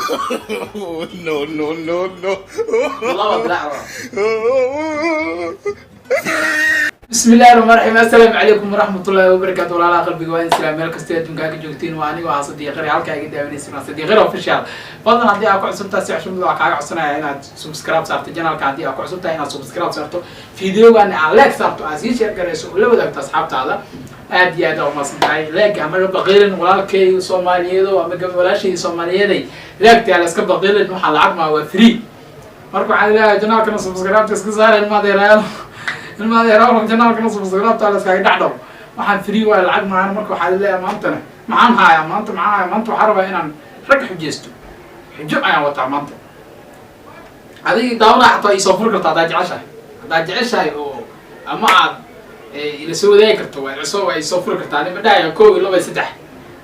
No, no, no, no. Laba dilaac. Bismi illahi raxmaan raxiim. Assalaamu calaykum waraxmatullaahi wabarakaatu. Walaalaha qalbiga, waa in islaam meel kasta adduunkaa ka joogtiin. Waa aniga, waxaa Sadiiqari, halkaa iga daawanaysin waa Sadiiqari Official. Fadlan, haddii aad ku cusubtahay, si xushmad waxaa kaaga codsanaya inaad subscribe saarto channelka. Haddii aad ku cusub tahay, inaad subscribe saarto videogan, aad like saarto, aad sii share garayso oo la wadaagto asxaabtaada. Aad iyo aad aa umahadsan tahay. Like hanaga baqiilin, walaalkay Soomaaliyeedo ama walaashayda Soomaaliyeeday. Like-ta la iska baqiilin, waxaa lacag maa, waa free. Marka waxaan leeyahay, channelkana subscribe iska saara. Ilma adeerayaal, ilma adeerayaal, channelkana subscribe la iskaga dhacdhow. Waxaan free waayo, lacag maahan. Marka waxaan leeyahay, maantana maxaan hayaa? Maanta maxaan hayaa? Maanta waxaan rabaa inaan rag xujeysto. Xujo ayaan wataa maanta. Adiga daawanaa xataa isoo furi karta haddaad jeceshahay, haddaad jeceshahay oo ama aad ila soo wadaagi karto, waa isoo furi kartaa. Anima dhahaya kow iyo laba iyo saddex,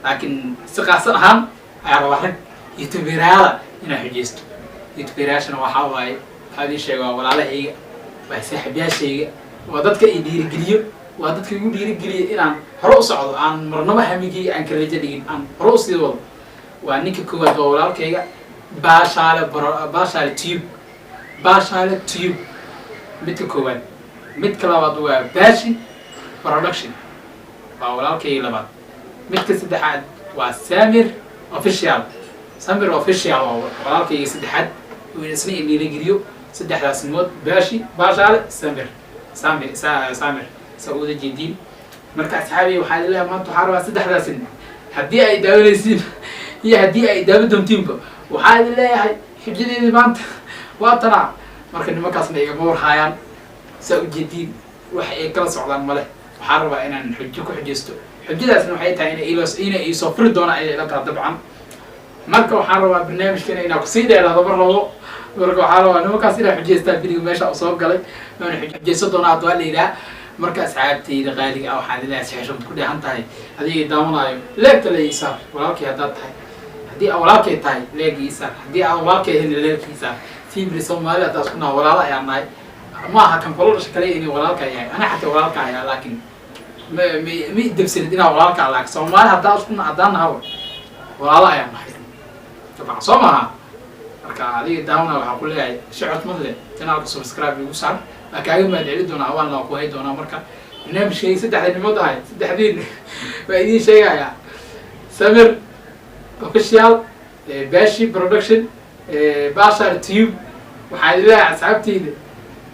laakiin si qaasan ahaan ayaa rabaa rag YouTuberayaala inaan xujeysto. YouTuberayaashana waxaa waaye, waxaa idiin sheega, waa walaalahayga, waa saaxiibyaashayga, waa dadka i dhiirigeliyo, waa dadka igu dhiirigeliyo inaan hore u socdo, aan marnaba hamigeyga aan ka rajo dhigin, aan hore usii wado. Waa ninka koowaad, waa walaalkayga Baashaale Bro, Baashaale Tube, Baashaale Tube, midka koowaad. Midka labaad waa Baashi Production, waa walaalkayga labaad. Midka saddexaad waa Samir Official, Samir Official waa walaalkayga saddexaad oo isna i dhiirigeliyo. Saddexdaas nimood, Baashi, Baashaale, Samir, Samir, Samir, saa uwada jeediin. Marka asxaabiy, waxaa leeyahay, maanta waxaa rabaa saddexdaasin, haddii ay daawanaysiin iyo haddii ay daawo doontiinba, waxaa idin leeyahay xujadeedii maanta waa tanaa. Marka nimankaasna igama warhaayaan, saa ujeediin, wax ay kala socdaan male. Waxaa rabaa inaan xujo ku xujaysto. Xujadaasna waxay tahay inay iisoo furi doonaan ayay ila tahay dabcan. Marka waxaan rabaa barnaamijkan inaa kusii dheeraado mar rabo. Marka waxaa rabaa nimankaas inaa xujaystaan. Beriga meesha u soo galay waana xujaysan doonaa hadda waa la yidhaha. Marka asxaabtayda qaaliga ah, waxaan leeyahay, si xishmad ku dheehan tahay, adiga daawanaayo, like-ta la iisaar. Walaalkay haddaad tahay, haddii aa walaalkay tahay, like iisaar. Haddii aan walaalkay ahayn, like iisaar. Family Soomaali haddaa isku naha, walaalo ayaan nahay. Ma aha kan kula dhasha kale inay walaalka yahay, ana xataa walaalka ayaa, laakiin ma idabsanid inaa walaalka, laakiin Soomaali haddaa isku haddaan nahaba, walaalo ayaan nahay dabcan, soo maaha? Marka adiga daawana, waxaan ku leeyahay, si codmad leh channelka subscribe igu saar. Waa kaaga mahad celi doonaa, awaalna waa ku hay doonaa. Marka barnaamijkayga saddexda nimood ahay, saddexdiin waa idiin sheegayaa: Samir Official, Bashi Production, Bashar Tube. Waxaa idin leeyahay, asxaabteyda,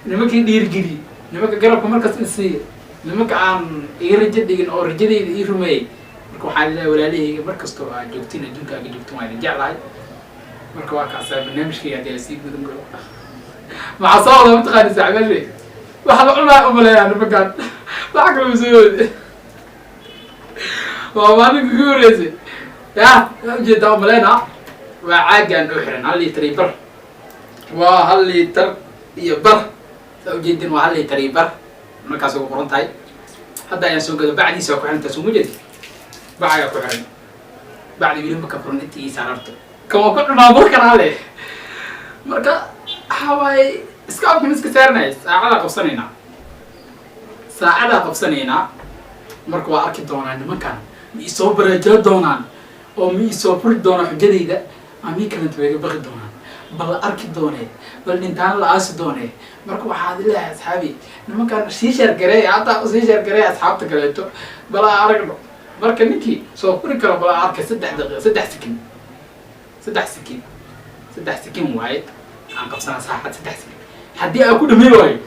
nimankii dhiirigeliyey, nimanka garabka markas in siiya, nimanka aan iga rajo dhigin oo rajadeyda ii rumeeyey. Marka waxaan leeyahay, walaalahayga, mar kastoo aad joogtiin adduunka aad ka joogtiin, waa idin jeclahay. Marka waa kaasaa barnaamijkayga. Haddii la sii gudan galo, maxaa soo wada mataqaani saaxiibaashay? Waxa la cunaa umaleeyaa nimankaan, wax kale ma soo wade. Waa maalinka ugu horreysay ya waa ujeedaa umaleynaa. Waa caagaan oo xiran, 1 liitar iyo bar, waa 1 liitar iyo bar. Saa ujeedin, waa 1 liitar iyo bar. Markaas ugu qoran tahay. Hadda ayaan soo gado, bacdiisa waa ku xiran tahay, soo ma jeedi? Bac ayaa ku xiran, bacdi weli ma ka furan. Intii ii saararto kan waa ku cumaamur karaa le. Marka waxa waaye, iska afkan iska saaranay, saacadaa qabsanaynaa, saacadaa qabsanaynaa. Marka waa arki doonaa nimankan ma isoo bareejoo doonaan oo ma isoo furi doonaan xujadayda, ama kalenta way iga baqi doonaan. Bal la arki doonee, bal dhintaan la aasi doonee. Marka waxaad leeyahay, asxaabi, nimankan sii share gareeya, hataa sii share gareeya asxaabta kaleeto. Bal aan aragno marka ninkii soo furi karo. Bal aan arkay 3 daqiiqa, 3 second, 3 second, 3 second waaye aan qabsanaa saacad. 3 second haddii aan ku dhameey waayo,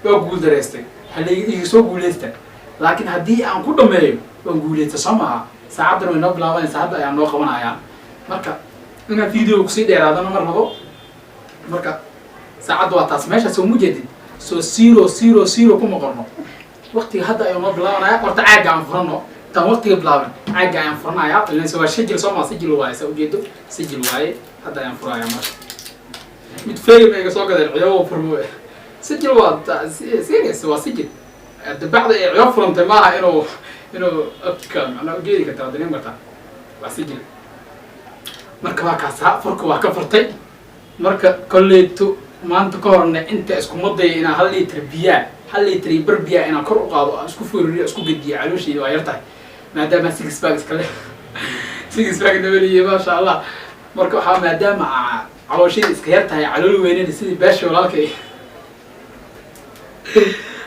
waa guul dareystay. Hala iga soo guuleysta, laakiin haddii aan ku dhameeyo, waan guuleysta, soo maaha? Saacaddan way noo bilaabanaysa, hadda ayaan noo qabanayaa. Marka inaan video kusii dheeraadana mar rabo. Marka saacadda waa taas meesha, soo mujeedid? Soo 0 0 0 kuma qorno. Waqtiga hadda ayuu noo bilaabanaya. Horta caagga aan furano intaan waqtiga bilaaban. Caagga ayaan furanaya, ilan waa sijil, soo maa? Sijil waaye, saa ujeedo, sijil waaye. Hadda ayaan furaya. Marka mid fegi ma iga soo gadeen, ciyowo furmo. Sijil waa serious, waa sijil. Dabacda ay ciyo furantay maaha inuu optica macnaa ujeedi kartaa, dareemi kartaa, waa sijil. Marka waa kaasa, furka waa ka furtay. Marka kolleyto maanta ka horna inta iskuma daya inaan 1 liitar biyaa, 1 liitar iyo bar biyaa inaan kor u qaado, aan isku fooririyo, isku gediyo. Calooshayda waa yar tahay, maadaama six pack iska leh, six pack nabaliye, maasha Allah. Marka waxaa maadaama calooshayda iska yar tahay, calool weynena sidii beesha walaalkay,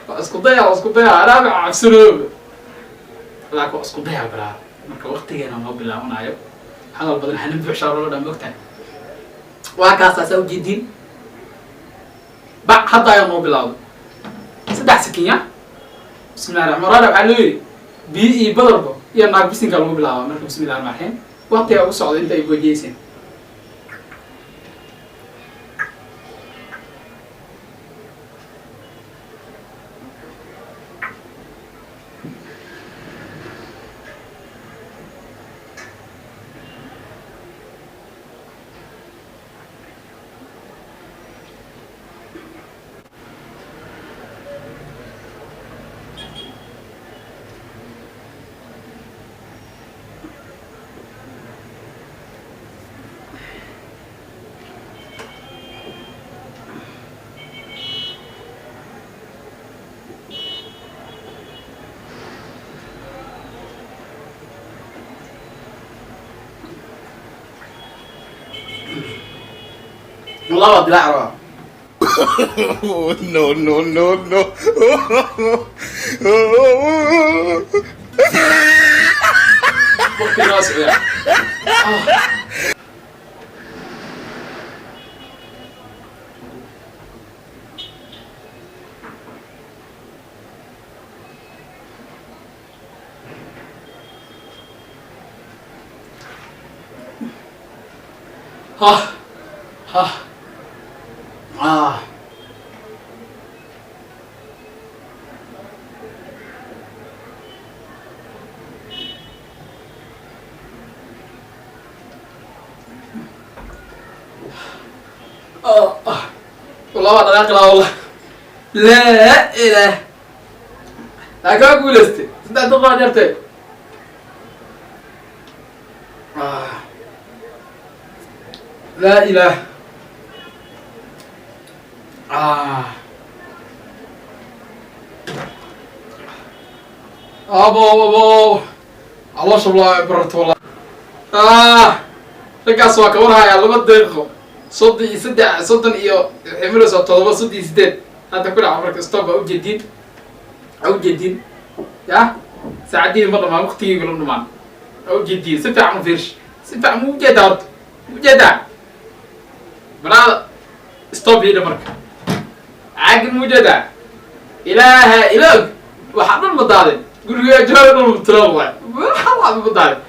waa isku daya, waa isku daya, anaaba cabsanooba, laakiin waa isku daya balaa. Marka waqtigeena noo bilaabanayo, hadal badan hanin buuxshaa loo dhan mogtahay. Waa kaasaasaa ujeediin bac hadda ayaa noo bilaawday 3 second ya. Bismillahi raxmaan raxiim. Waxaa loo yidhi biyo iyo badarba iyo naag bisinka lagu bilaaba. Marka bismillahi raxmaan raxiim, waqtigaa ugu socda inta ay goojiyeysen. Wallah waa dilaac rabaa. No, no, no, no. Waqtiga waa socdaa. Ha ha ah. Oh, ah. Wallah waa dhaqaaqi lahaa, wallah laa ilaah, laakiin waa guulaystay, 3 daqiiqo jartay. Ah. Laa ilaah. Ah. Abo abo, caloosha wallah bararto wallah. Ah, raggaas waa ka warhayaa 2 daqiiqo 33, 30 iyo waxay maraysaa 7, 38 hadda ku dhaca. Marka stop baa ujeedin, aa ujeedin ya, saacadihi ma dhamaan, waqtigeyga la dhamaan, aa ujeedin. Si fiican u fiirsh, si fiican ma ujeedaa horta, ma ujeedaa baraada? Stop yidha. Marka caagin ma ujeedaa? Ilaaha ilaog, waxaa dhan ma daadin, guriga jooga dhan mutulal waay, waxa ma daadin,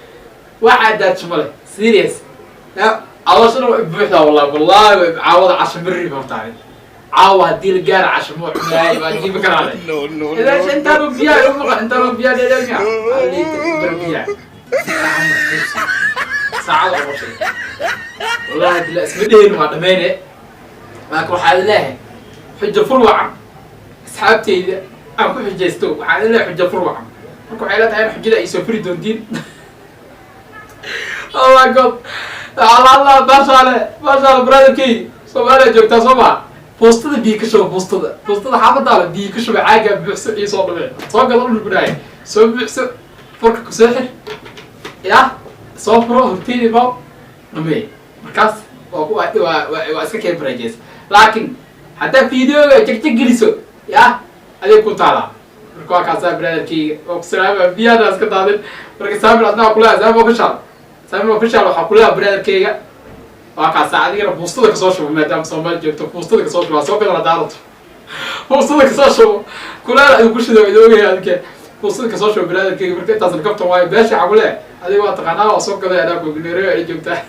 waxaa daadsho male. Serious ya, caloosha dhan way buuxdaa wallahi, wallahi way. Caawada casho mari hortaade, caawa haddii la gaara casho ma cunaay, waa jiibi karaade. No, no, idaa no. Intaanu biyaha igu maqan, intaanu biyaha dheedheemiya bar biyaha saacada ugu shay, wallahi bila isma dhehin, waa dhameyne. Laakiin waxaa leeyahay xujo fur wacan, asxaabteyda aan ku xujaysto, waxaa leeyahay xujo fur wacan. Marka waxay leedahay in xujada ay soo furi doontiin. Oh my God, Allah Allah, maashaale maashaale, brotherkey Soomaaliya joogtaa soo maa? Fuustada biyo ka shuba, fuustada, fuustada xaafadaada biyo ka shuba, caagaa buuxso iyo soo dhamee, soo gado dhul ku dhahay, soo buuxso, furka ku soo xir ya, soo furo horteedi ba dhamee. Markaas waa ku waa iska keen barajeys. Laakiin haddaa videoga jegjeg geliso ya, aday ku taalaa. Marka waa kaasaa brotherkeyga, waa ku salaama, biyahana iska daadin. Marka Saamir adnaa kulea, Saamir Official, Saamir Official, waxaa kulea brotherkeyga, waa kaasaa. Adigana fuustada kasoo shubo, maadaama Soomaali joogto, fuustada kasoo shubo, soo gadan hadaarato, fuustada kasoo shubo, kulaal adigu ku shido, idin ogaya adike, fuustada kasoo shubo brotherkeyga. Marka intaasna kaftan waayo, beesha waxaa kulea adiga waa taqaanaa, waa soo gaday, anaa kugnero ay joogtaa.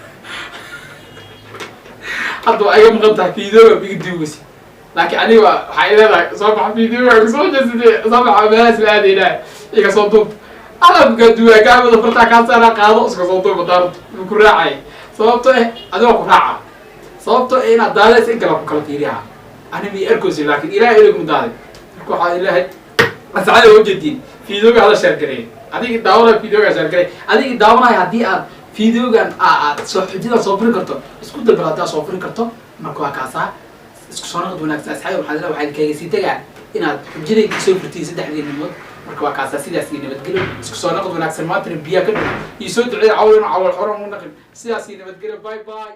Hadda waa iga maqan tahay videoga iga duugaysa, laakiin aniga waxay leedahay soo baxa videoga kasoo jeesatay, soo baxa meelahaas la aadaynaa, iga soo duub, alabka duwaa kaamada fartaa kaa saaraa, qaado iska soo duub daarto ku raacay. Sababto eh adigoo ku raaca, sababto eh inaad daadaysa in kale ku kala fiiriyaa, ani mi arkoosi, laakiin Ilahay ilaguma daaday. Marka waxaa Ilaahay asxaabta ujeediin videoga hala share gareey. Adiga daawanaya videoga share gareey, adiga daawanaya haddii aad videogan aad soo xujada soo furi karto, isku dalbal hadii aad soo furi karto. Marka waa kaasaa, isku soo noqod wanaagsan asxaabi. Waxaa leeyahay, waxaa kaaga sii tagaa inaad xujadayda soo furtiin saddexdii nimood. Marka waa kaasaa. Sidaas iyo nabadgelyo, isku soo naqd wanaagsan. Maantana biyaa ka dhow iyo soo duceeya, cawlina calool xoran u naqin. Sidaas iyo nabadgelyo, bye bye.